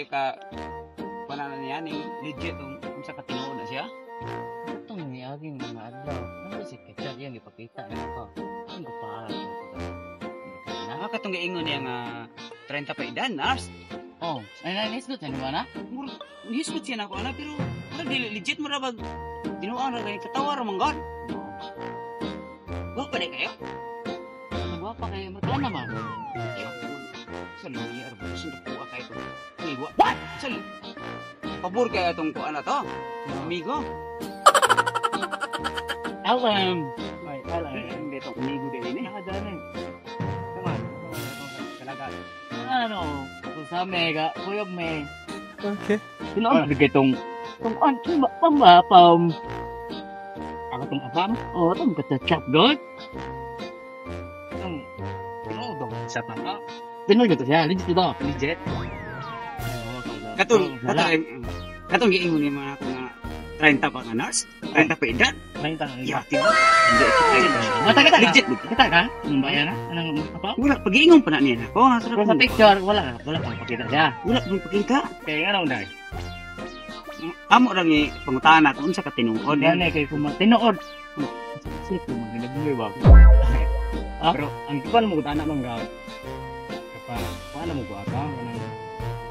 kayo ka kuan niya ning legit unsa ka tinuod na siya. Itong niaging mga adlaw, ano si Ketchad yang ipakita na ako. Ang gupahan ko. Ah, katong giingon niya nga 30 pa edad, nars. Oh, ay nanisgot sa niwa na? Murag nisgot siya nako ana pero murag dili legit mura bag tinuod ra kay katawa ra man god. Wa pa di kayo? Nagwapa kayo, magkano naman? Sa luya ra ba sa kuha kayo to. Uy, wa. What? Sa pabor kay atong kuha na to. Amigo. LM! Ay, LM dito amigo din eh. Nakadaan eh. Tama. Talaga. Ano, kung sa mega, kuyog me. Okay. Tinuod bigay tong tong an pam Ako tong apam. Oh, tong kata-chat god. Ang tinuod daw siya ta. Tinuod ko to siya, legit ito. Legit. Katong katong katong giingon ni mga ako nga 30 pa nga nurse, 30 pa edad. 30 ang Ya, tinuod. Hindi Mata kita ka? Legit. Kita ka? Anong bayan na? Anong apa? Wala pag-iingon pa na niya ako. Pero sa picture, wala ka. Wala kang pakita siya. Wala kang pakita. Kaya nga naman dai. Amo ra ni pangutana kung unsa ka tinuod. Gani kay kung tinuod. Sip, maginabuhi ba? Ah? Pero ang kuan mo gud anak man ga. Kapa kuan mo gud ata kanang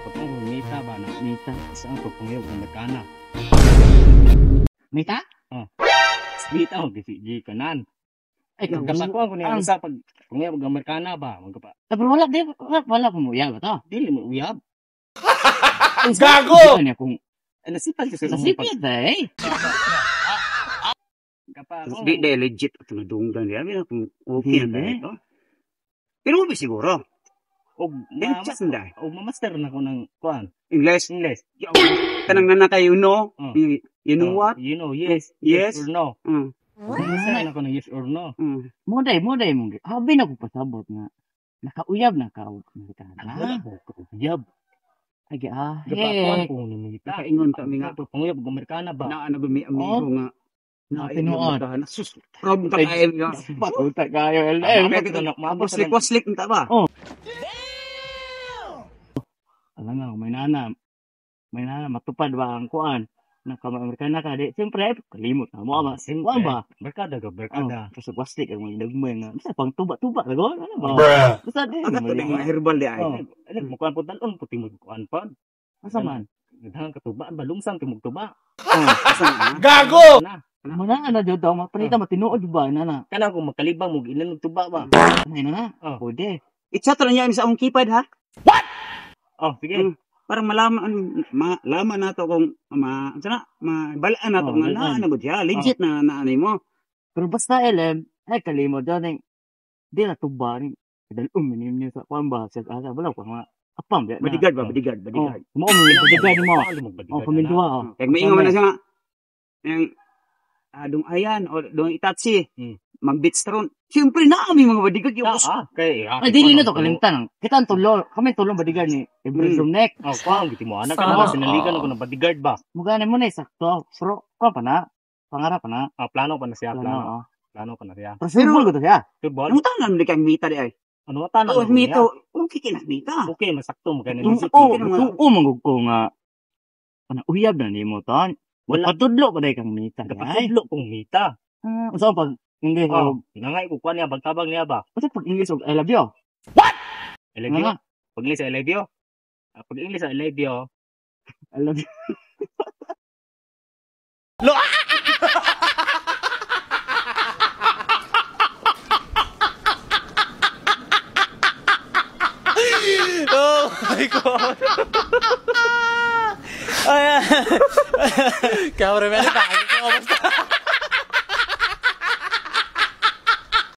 pagkong mita ba na Mita. sa ang pagpangayo kung nagkana. Mita? Mita og gisi gi kanan. Ay, Kung kapakuan ko niya sa pag pangayo og Amerikana ba magkapa. Ah, pero wala, di, wala, wala pa mo ba to? Dili mo uyab. Gago! Ano kung Ay nasipal kasi sa nasipit ba eh? Kapa Di di legit ato na dunggan diya bila kung okay na Hindi. ito. Pero mo siguro. og Dili chat na og mamaster na ko ng kuan. English. English. Kanang nga na kayo no. Oh. You know what? You know, yes. Yes. Yes or no. Mamaster na ko ng yes or no. Moday mo. Habi na ko pasabot nga. Nakauyab na ka og Amerikana. Wala ko uyab. Ay, ah, Gapakuan eh. ko ni mita. Nakaingon ta mi nga Pagpangayo og Amerikana ba? na ano ba mi amigo nga na Tinuod. Sus, proud ta kayo nga. Patuta kayo, LM. Waslik waslik ta ba? Oh. Alam nga, may nana, matupad ba ang kuan? Naka-Amerikana ka, di, siyempre, kalimot na mo, ama. Kuan ba? Barkada ka, Oh, barkada. kasi waslik ang mga dagmay nga. Basta pang tuba-tuba, lagon, ano ba? Bruh. Basta di, Ang ato mga herbal di ay. Oh, ano mo kuan po talon puti mo kuan pa. Asa man? Daghan katubaan ba lungsang timog tuba. Oh, asa na? Gago! Na. Muna na jud daw, mapanita matinuod ba na na. Kana kung makalibang mo gilan og tuba ba. Ano na? Oh. Pwede. I-chat ra niya sa akong keypad ha. Oh, sige. Para malaman malaman nato kung ma ano na mabalaan nato Oh, nga balaan. na ano siya legit na na ano mo. Pero basta LM, ay kalimot daw ning di na tuba ni. Dal minim niya sa kuan ba sa asa wala ko mga apam ba na. Bodyguard ba bodyguard Oh, bodyguard. mo mo bodyguard mo. Oh, pamindua oh. Kaya maingon man na siya nga yang dong ayan o dong itatsi. Mag-beats ron. Siyempre na kami mga bodyguard yung Kay Ay dili na to kalimtan. Kita ang tulo, kami tulong bodyguard ni Ibrahim Rumnek. Oh, kuan giti mo anak kana sinaligan ako ng bodyguard ba. Mugana mo na sakto. Pero kuan pa na. Pangarap pa na. Ah, plano pa na siya, Plano. plano. Oh. Plano pa na siya. Pero sure ko to siya. Football. Ano tanan di kang mita di ay. Ano tanan? Oh, mita. Okay kina mita. Okay, masakto mo kay Oo, oo manggug ko nga ana uyab na nimo ton. Wala patudlo pa day kang mita. Ay, Kapatudlo kong mita. Unsa pag English Oh, og nangay ko kuan niya bagtabang niya ba. unsa pag English og I love you? I love you. Nga. Pag English I love you. Pag English I love you. I love you. Oh my God. Cameraman,